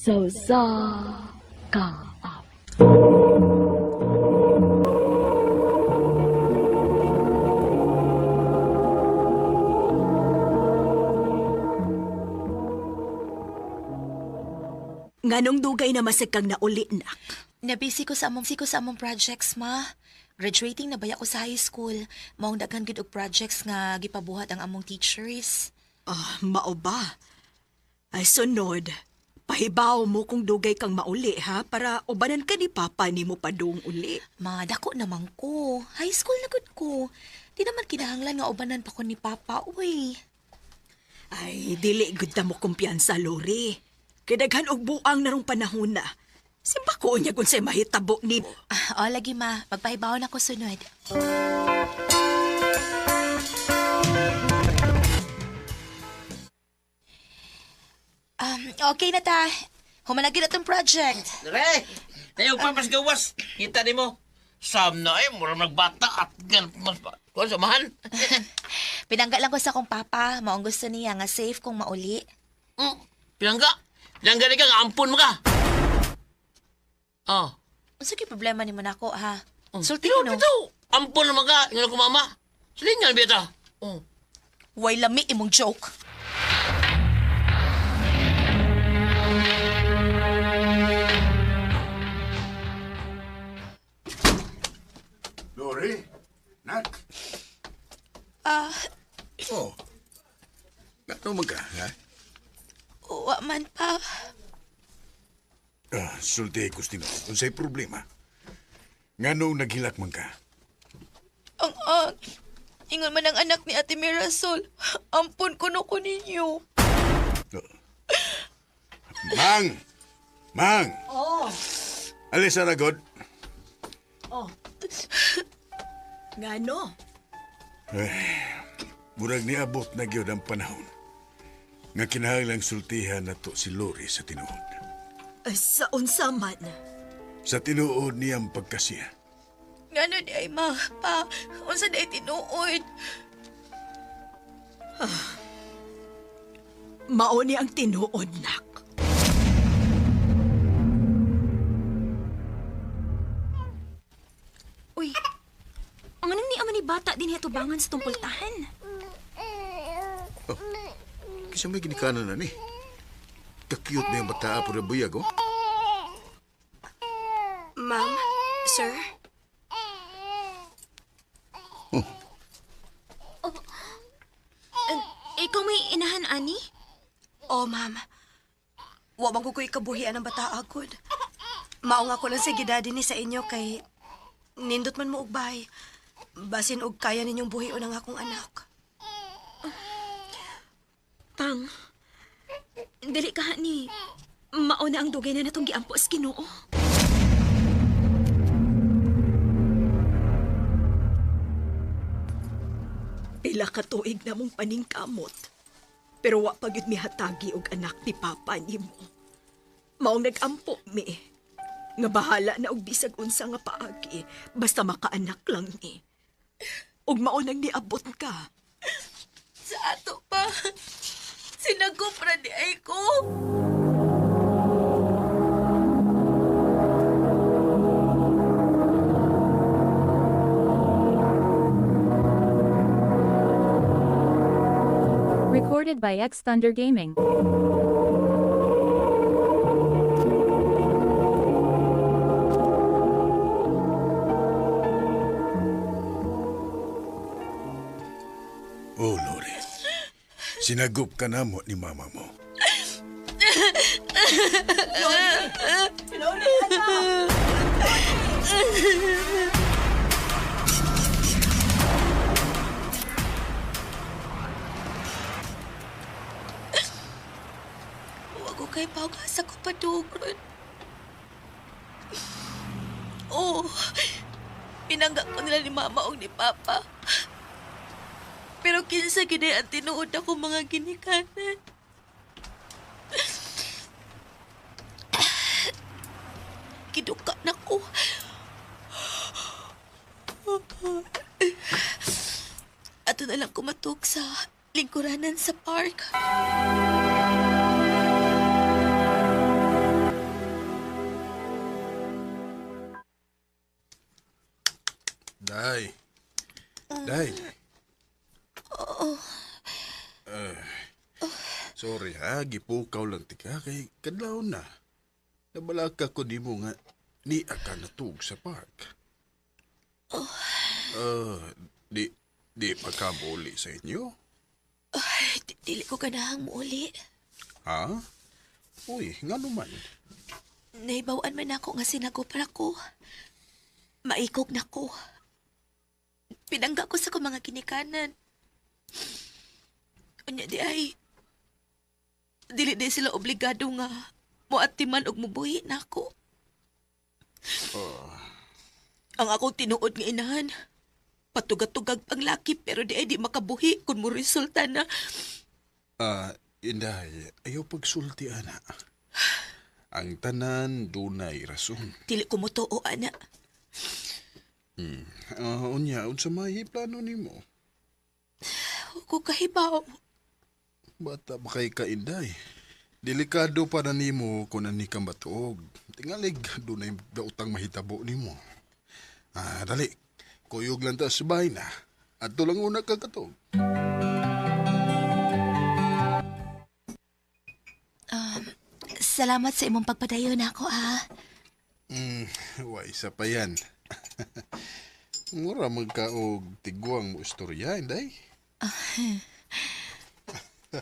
Sa usa ka awit. Nganong dugay na masag kang nauli, nak? Nabisi ko sa among projects, ma. Graduating na baya ko sa high school. Maong daghan gid og projects nga gipabuhat ang among teachers. Ah, mao ba? Ay, sunod. Pahibaw mo kung dugay kang mauli, ha? Para ubanan ka ni Papa ni mo padung uli. Ma, dako naman ko. High school na gud ko. Di naman kinahanglan nga ubanan pa ko ni Papa, uy. Ay, dili gud na mo kumpiyansa, Lori. Kay daghan og buang narong panahon na. Simba ko niya kung sa'y mahitabo ni... Ah, oh, lagi ma. Magpahibaw na ko sunod. Okay na ta. Humanagin na tong project. Dre, tayo pa mas gawas. Kita ni mo. Sam na eh, mura nagbata at gan mas pa. Kuan samahan. Pinangga lang ko sa akong papa. Maong gusto niya nga safe kung mauli. Pinangga. Pinangga ni ka, nga ampun mo ka. Oh. Unsa kay problema nimo nako ha? Sulti Pero ko no. bitaw, ampun naman ka. Ingon ko mama. Silingan bita. Oh. Way lami imong joke. Lori? Nak? Ah, Oh. Ano man ka, ha? wa man pa. Ah, sulti ko Tino. Unsay problema? Nganong naghilak man ka? Ang ang ingon man ang anak ni Ate Mirasol. Ampun kuno ko ninyo. Oh. Mang! Mang! Oh, Alis na ragod. oh. Ngano? Murag niabot na gyud ang panahon. Nga kinahanglang sultihan na to si Lori sa tinuod. Ay, sa unsa man. Sa tinuod niyang pagkasiya. Ngano di ay ma, pa, unsa di ay tinuod. Mao ni ang tinuod, nak. Uy, ang anong ni ama ni bata din hatubangan sa tungpultahan? Oh, kisa may ginikanan na ni. Ka-cute na yung bata po na buyag, oh. Ma'am, sir? Oh. Ikaw may inahan, ani? Oh, ma'am. Wa man ko ko'y kabuhian ang bata agod. Mao nga ko lang sa gidadi ni sa inyo kay nindot man mo og bahay. Basin og kaya ninyong buhion ang akong anak. Pang, dili ka ni. Mauna ang dugay na natong giampo sa Ginoo. Pila ka tuig na mong paningkamot. Pero wa pa gyud mihatagi og anak ni Papa nimo. Maong nag-ampo mi. Nga bahala na og bisag unsa nga paagi, basta makaanak lang ni. Ug mao nang niabot ka. Sa ato pa. Sinagop ra di ay ko. Recorded by X Thunder Gaming. Oh, Lori. Sinagup ka na mo ni mama mo. Lori, anak! Wa ko kay pag-asa ko padugron. Oh, pinangga ko nila ni mama og ni papa. Pero kinsa gid ang tinuod ako mga ginikanan. Giduka na ko. Ato na lang kumatok sa lingkuranan sa park. Day. Day. Oo. Sorry ha, gipukaw lang tika kay kadlaw na. Nabalaka ko nimo nga ni ka natug sa park. Oh. Di di pa ka muli sa inyo? Ay, dili ko ganahang muuli. Ha? Uy, nga naman. Naibawan man ako nga sinagopar ako. Maikog na ko. Pinangga ko sa akong mga ginikanan. Unya di ay, dili di sila obligado nga moatiman og mubuhi na ako. Ang akong tinuod nga inahan, patugatugag pang laki pero di ay di makabuhi kung mo resulta na. Ah, Inday, ayaw pagsulti, ana. Ang tanan dunay rason. Dili ko motoo, ana. Ah, unya, unsa may plano nimo? Ko kahibaw. Bata pa kay ka, Inday. Delikado pa na nimo kung ani ka matuog. Tingalig, dunay daotang mahitabo nimo. Ah, dali. Kuyog lang ta sa bahay na. Adto lang una ka katog. Salamat sa imong pagpadayon ako, ah. Wa isa pa yan. Mura magkaog tigwang mo istorya, Inday.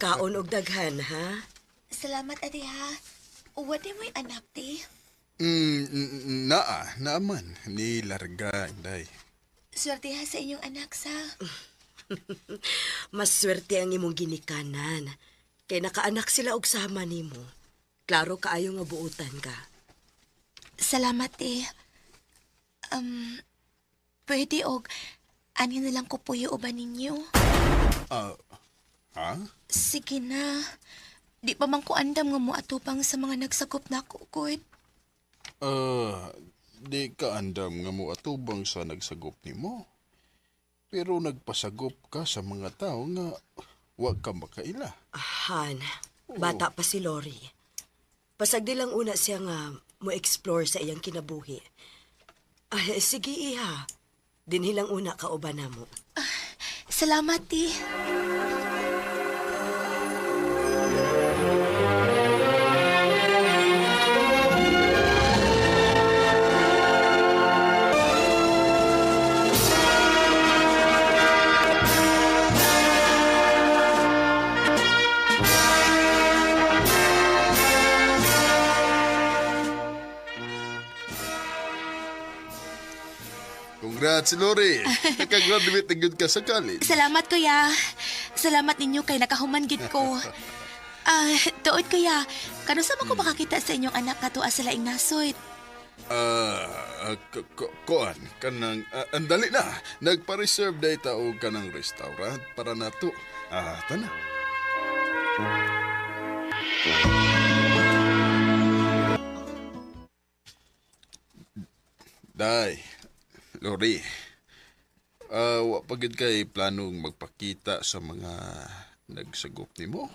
Kaon og daghan, ha? Salamat, ate, ha. Uwa di mo'y anak, ti. Naa, naaman. Ni larga, Inday. Swerte ha sa inyong anak, sa. Mas swerte ang imong ginikanan. Kay nakaanak sila og sama nimo. Klaro kaayo nga buotan ka. Salamat, ti. Um, pwede og ani na lang ko puyo uban ninyo. Ah, ha? Sige na. Di pa man ko andam nga mo atupang sa mga nagsakop na ako, good. Ah, di ka andam nga mo atubang sa nagsagop nimo. Pero nagpasagop ka sa mga tao nga wa ka makaila. Han, bata pa si Lori. Pasagdi lang una siya nga mo explore sa iyang kinabuhi. Ay, sige iha. Dinhi lang una kauban namo. Salamat, ti. Congrats, Lori. Nakagraduate na gyud ka sa college. Salamat, kuya. Salamat ninyo kay nakahuman gid ko. Ah, tuod kuya, kanusa man ko makakita sa inyong anak katua sa laing nasod? Ah, kuan kanang andali na. Nagpa-reserve day ta og kanang restaurant para nato. Ah, tana. Day, Lori. Ah, wa pa gyud kay planong magpakita sa mga nagsagop nimo.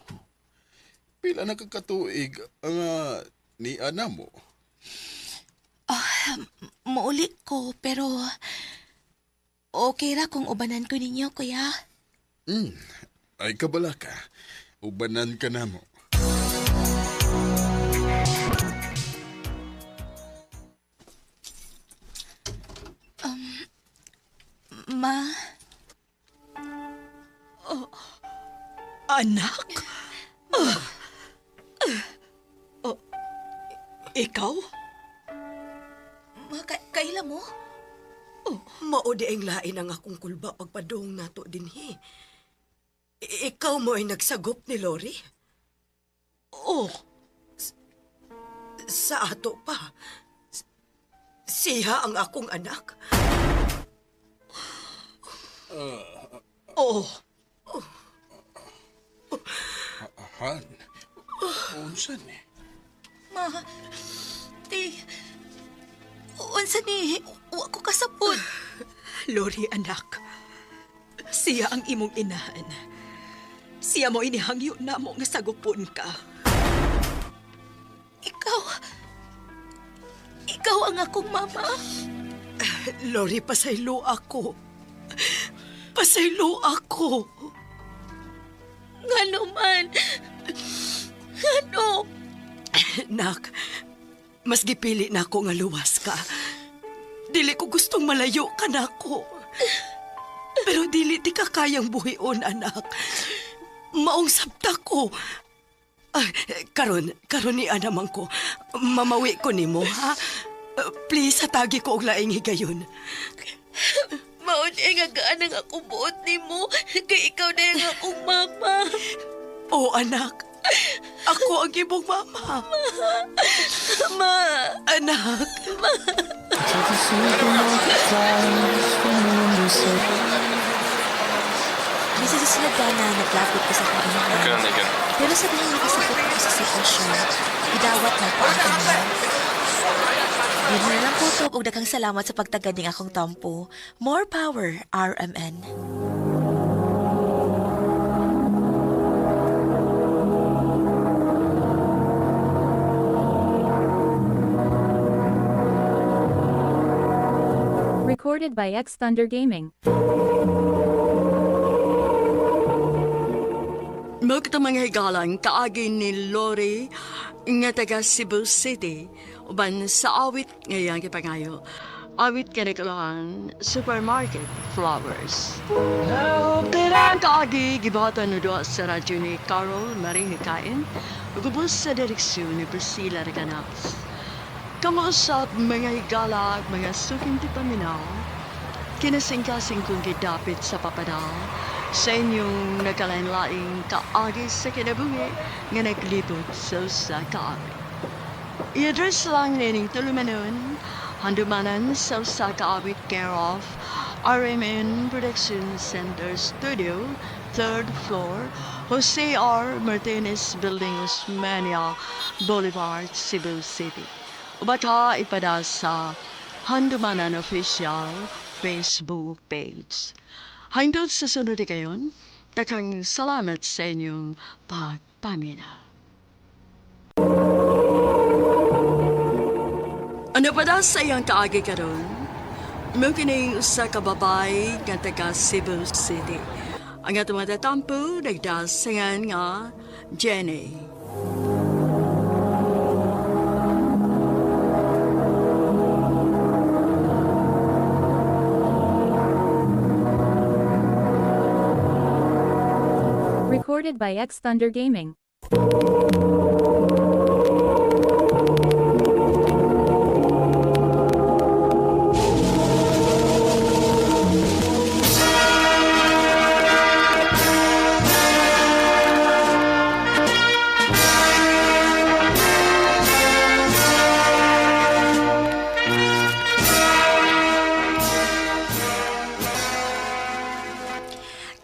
Pila na ka katuig ang ni ana mo? Muuli ko, pero okay ra kung ubanan ko ninyo, kuya. Ay kabala ka. Ubanan ka na mo. Ma, Anak? Oh, ikaw? ma kaila mo? Mao di ang lain ang akong kulba pagpadong nato dinhi. Ikaw mo ay nagsagop ni Lori? Oh. Sa ato pa. Siya ang akong anak. Oh. Han, unsa ni? Ma, ti, unsa ni, wa ko kasabot. Lori, anak. Siya ang imong inahan. Siya mo inihangyo na mo nga sagupon ka. Ikaw, ikaw ang akong mama. Lori, pasaylo ako. Pasaylo ako. Ngano man? Ngano? Nak, mas gipili na ako nga luwas ka. Dili ko gustong malayo ka na ako. Pero dili di ka kayang buhion, anak. Maong sabta ko. Ay, karon, karon ni anamang ko. Mamawi ko nimo, ha? Please, hatagi ko og laing higayon. Mao ni nga gaan ang akong buot nimo kay ikaw na ang akong mama. Oh, anak. Ako ang imong mama. Ma, Anak. Bisa sa sunod na naglapit ko sa akong inahan. Pero sa dahil nakasakit ako sa sitwasyon, idawat na ko ang kanya. Yun na lang kutob og daghang salamat sa pagtagad ning akong tampo. More power, RMN. Recorded by X Thunder Gaming. Mugto mga higalang kaagi ni Lori nga taga Cebu City uban sa awit ngayang gipangayo. Awit kanikilaan Supermarket Flowers. Ang kaagi gibuhatan na doon sa radyo ni Carol Marie Hikain ug ubos sa direksyon ni Priscilla Reganas. Kamuusap mga higala ug mga suking tipaminaw, kinasingkasing kong gidapit sa papadal sa inyong nagkalain-laing kaagi sa kinabuhi nga naglibot sa usa ka awit. I-address lang nining tulumanon, handumanan sa usa ka awit care of RMN Production Center Studio, 3rd floor, Jose R. Martinez Building, Osmania Boulevard, Cebu City. Ubaka ipada sa Handumanan Official Facebook page. Hangtod sa sunod kayon, daghang salamat sa inyong pagpamina. Ano pa daw sa iyang kaagi karon? Mao kining usa ka babay nga taga Cebu City. Ang atong matatampo nagdasangan nga Jenny. Recorded by X Thunder Gaming.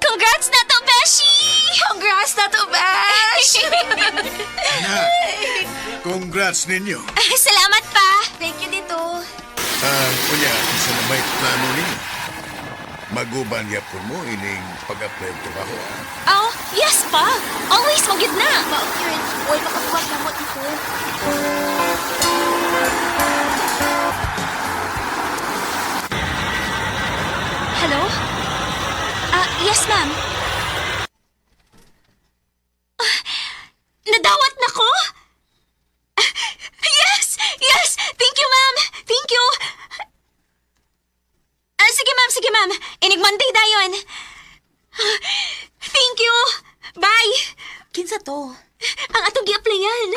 Congrats na to, Beshi! Congrats na to, Besh! Anak, congrats ninyo. Salamat pa! Thank you dito. Ah, kunya, sa na may plano ninyo. Maguban yapon mo ining pag-apply og trabaho. Oh, yes pa! Always magyud na! Mao yun. Uy, makabuhat na mo dito. Hello? Ah, yes, ma'am. Ah, nadawat na ko? Ah, yes! Yes! Thank you, ma'am! Thank you! Ah, sige, ma'am. Sige, ma'am. Inig Monday dayon. Thank you! Bye! Kinsa to? Ang atong gi-applyan.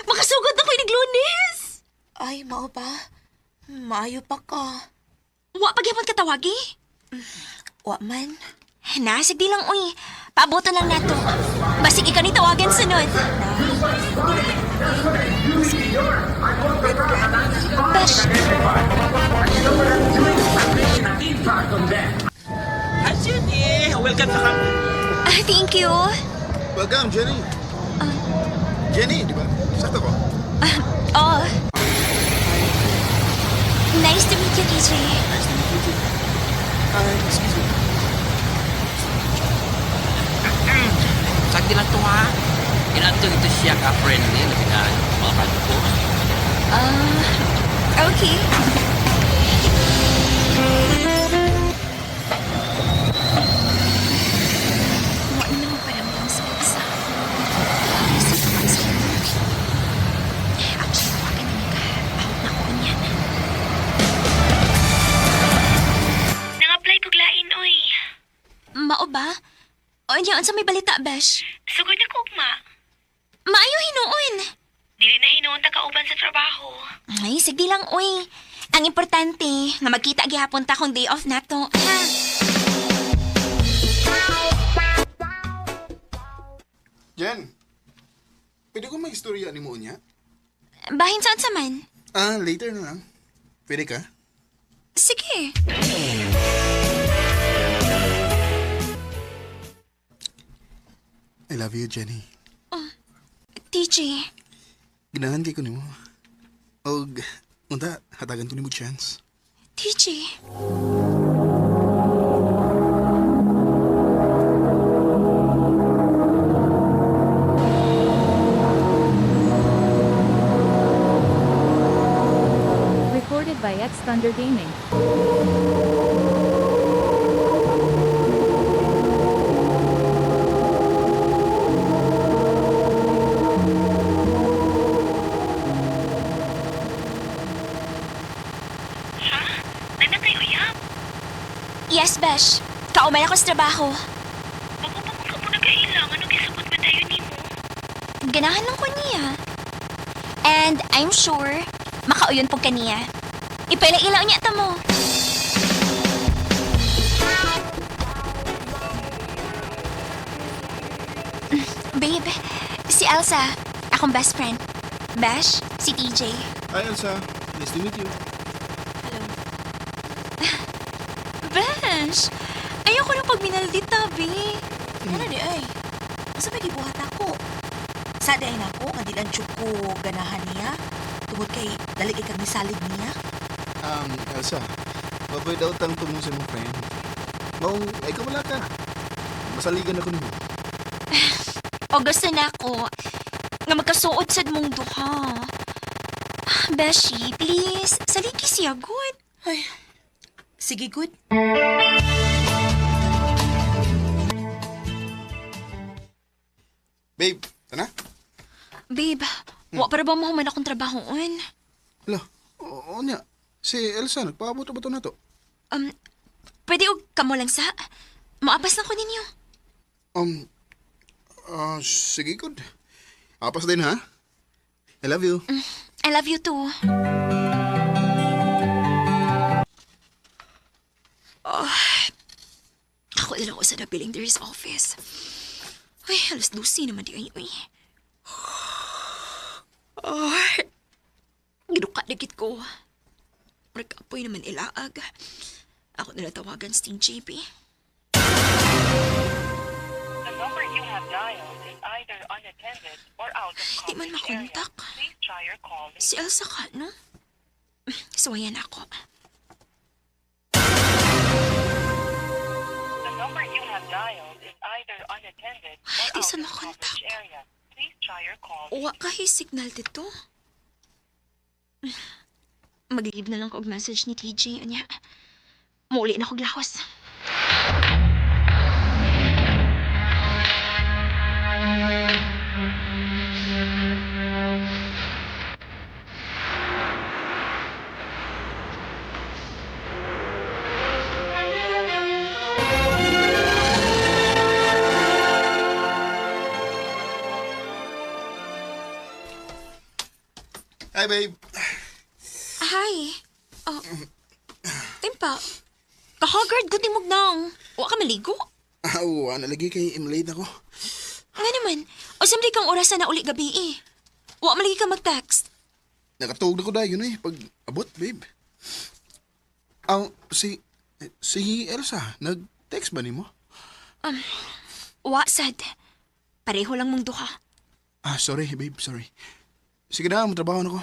Makasugod na ko inig Lunes. Ay, mao ba? Maayo pa ka. Wa pa gyapon katawagi. Wa man. Na, sige lang uy. Paaboto lang nato. Basig ikaw ni tawagan sunod. Besh, Ah, Jenny! Welcome sa company. ah, thank you. Welcome, Jenny. Jenny, di ba? Sakto ko. Oh. Nice to meet you, KJ. Nice to meet you too. Excuse me. Sagdi lang to ha. Inato ito siya ka-friendly. Labi na mga kanto. Ah, okay. Unsa may balita, Besh? Sugod na ko ugma. Maayo hinuon. Dili na hinuon ta kauban sa trabaho. Ay, sige lang, uy. Ang importante, nga magkita gihapon ta kung day off nato. Ha? Jen, pwede ko mag-istorya ni mo niya? Bahin sa unsa man. Ah, later na lang. Pwede ka? Sige. I love you, Jenny. TJ, Ganahan kay ko nimo. Og unta hatagan ko nimo chance. TJ. Recorded by X Thunder Gaming. Ha? Nanatay uyab. Yes, Besh. Kaumay ako sa trabaho. Bago pa man ka mo nagkailang, ano gisugot ba tayo nimo? Ganahan lang ko niya. And I'm sure, makauyon po kaniya. Ipaila-ilaw niya ta mo. Babe, si Elsa, akong best friend. Bash, si TJ. Hi, Elsa. Nice to meet you. Hello. Bash, ayoko nung pagminaldita, be. Ano di ay? Asa may gibuhat ako? Sa di ay nako nga di lang jud ko ganahan niya. Tungod kay dali kay kag nisalig niya. Elsa, baboy daw tang tumong sa mong friend. Maong, ay wala ka. Masaligan ako nimo. O gusto na ako nga magkasuod sad mong duha. Beshi, please, saligi siya, good. Ay. Sige, good. Babe, tana? Babe, wa para ba mahuman akong trabahoon? Hala, oo niya. Si Elsa, nagpaabot ba ito na to? Um, pwede og kamo lang sa? Maapas lang ko ninyo. Um, sige, good. Apas din, ha? I love you. I love you too. Oh, ako na lang ako sa nabiling there is office. Ay, alas 12 naman di ay, uy. Oh, ginuka na gid ko. Nagkapoy naman ilaag. Ako na tawagan si JP. The number you have dialed is either unattended or out of Di man coverage area. makontak. Please try your call later. Si Elsa ka, no? Suwayan ako. The number you have dialed is either unattended or Di out sa of makontak. coverage area. Please try your call. Wa kahi signal dito. Mag-leave na lang ko og message ni TJ. Anya, muuli na kog lahos. Hi, babe. Hi. Oh, timpa. Kahagard gud nimog nang. Wa ka maligo? Ah, oo, nalagi kay I'm late ako. Nga naman, o samdi kang oras na uli gabi eh. Wa malagi ka mag-text. Nakatuog na ko dahil yun eh. Pag abot, babe. Ang, si Elsa, nag-text ba nimo? Wa sad. Pareho lang mong duha. Ah, sorry, babe, sorry. Sige na, matrabaho na ko.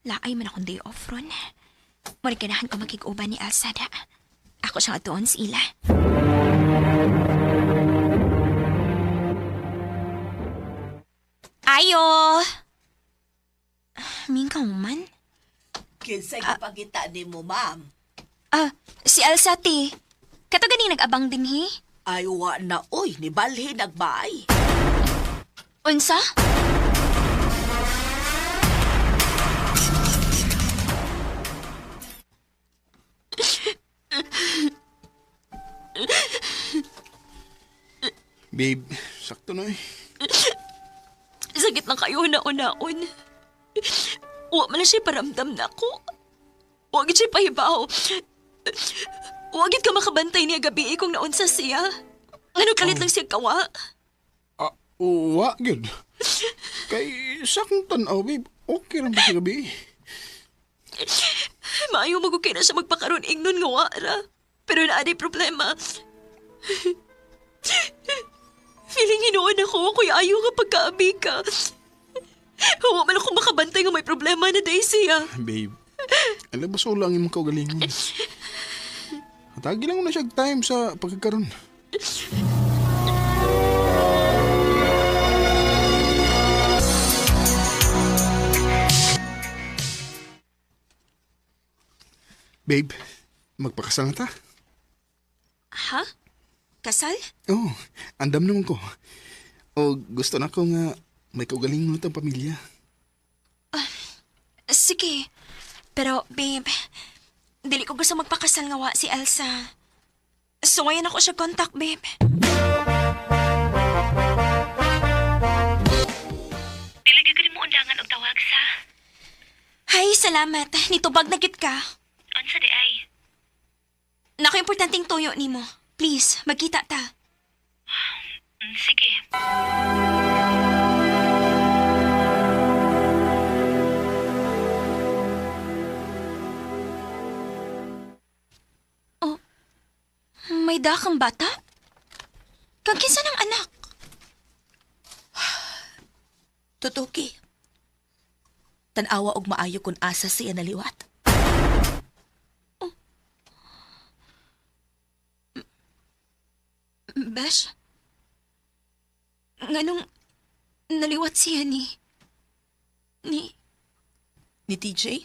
Laay man akong day off ron. Mura ganahan ko makig-uban ni Elsa da. Ako siyang atuon sa ila. Ayo! Mingkaw man? Kinsay gipangita nimo, ma'am? Ah, si Elsa ti. Kato gani nag-abang din hi. Ay, wa na, oy, ni balhin nagbaay. Unsa? Babe, sakto na eh. Sakit lang kayo na-unaon. Wa man lang siya paramdam na ako. Wa gid siya pahibaw. Wa gid ka makabantay niya gabi eh kung naunsa siya. Ano kalit lang siya kawa? Ah, wa, gyud. Kay sa akong tanaw, babe, okay lang ba sa gabi? Maayo magukay na siya magpakaroon ingnon nga wa ra. Pero naa problema. Feeling hinuon ako, kuya ayaw nga pagkaabi ka. Wa man ako makabantay nga may problema na day siya. Babe, alam ba sa ulang imong kaugalingon? Hatagi lang na siya og time sa pagkakaroon. Babe, magpakasal na ta. Ha? Kasal? Oo, oh, andam naman ko. O gusto na ko nga may kaugalingon na tang pamilya. Sige. Pero, babe, dili ko gusto magpakasal nga wa si Elsa. So, ngayon ako siya contact, babe. Dili gyud ko nimo undangan og tawag sa. Hay, salamat. Nitubag na gid ka. Unsa di ay? Nako, importanteng tuyo nimo. Please, magkita ta. Sige. Oh, may dakang bata? Kag kinsa ng anak? Tutuki. Tanawa og maayo kun asa siya naliwat. Besh? Nganong naliwat siya ni... Ni... Ni TJ?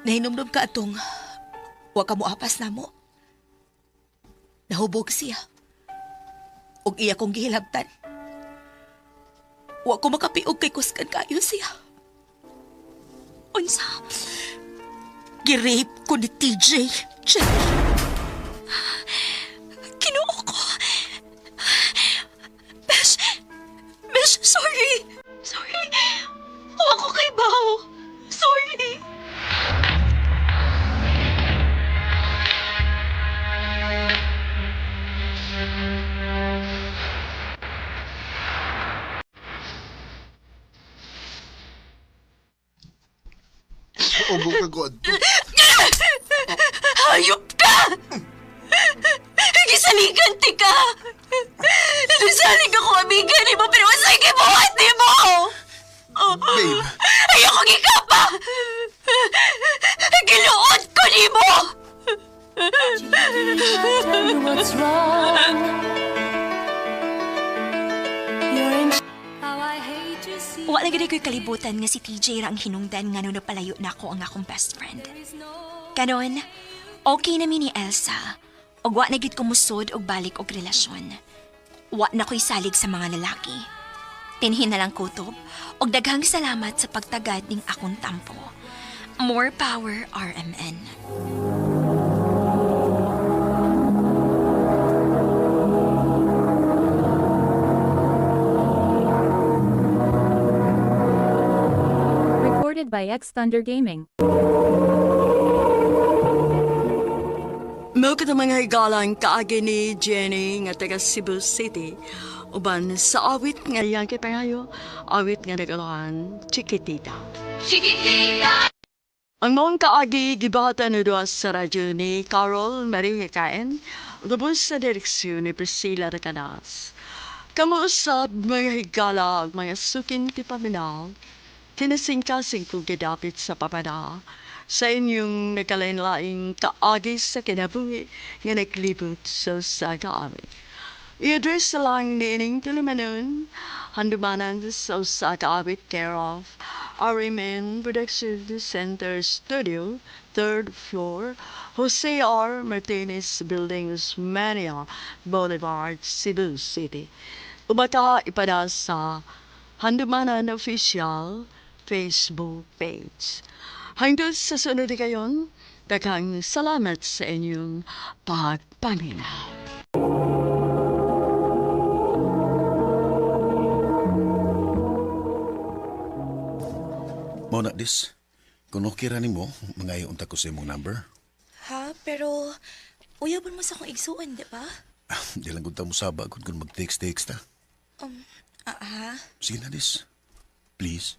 Nahinumdum ka atong wa ka moapas namo. Nahubog siya. Og iya kong gihilabtan. Wa ko makapiog kay kuskan kayo siya. Unsa? Girape ko ni TJ. Jenny. Kinuo ko. Besh! Besh, sorry! Sorry! Huwag ko kay Bao. Sorry! Ugo ka ko adto. Hayop ka! Gisaligan ti ka! Nasalig ako amiga ni mo, pero asa'y gibuhat ni mo! Babe, Ayoko gikapa! Giluot ko ni mo! Wala gid ko'y kalibutan nga si TJ ra ang hinungdan nga no napalayo na ako ang akong best friend. Karon, okay na mi ni Elsa. Og wa na gid ko musod og balik og relasyon. Wa na ko'y salig sa mga lalaki. Tinhin na lang kutob og daghang salamat sa pagtagad ning akong tampo. More power, RMN. Recorded by X Thunder Gaming. Mao kita mga higalang kaagi ni Jenny nga taga Cebu City. Uban sa awit nga iyang kipangayo, awit nga nagalahan, Chiquitita. Chiquitita! Ang maong kaagi gibata ni duha sa radyo ni Carol Maria Kaen, lubos sa direksyon ni Priscilla Recanas. Kamuusab mga higala ug mga sukin ti paminaw, kinasingkasing kong gidapit sa pamana sa inyong nagkalain-laing kaagi sa kinabuhi nga naglibot sa usa ka awit. I-address lang niining tulumanon, handumanan sa usa ka awit care of RMN Production Center Studio, 3rd floor, Jose R. Martinez Building, Osmeña Boulevard, Cebu City. Ubata ipada sa Handumanan Official Facebook page. Hangtod sa sunod kayon, daghang salamat sa inyong pagpaminaw. Mao na dis. Kung okay ra nimo, mangayo unta ko sa imong number. Ha? Pero uyabon mo sa akong igsuon, di ba? Ah, di lang gud ta mosaba gud kung mag-text-text ta. Ha? Sige na dis. Please.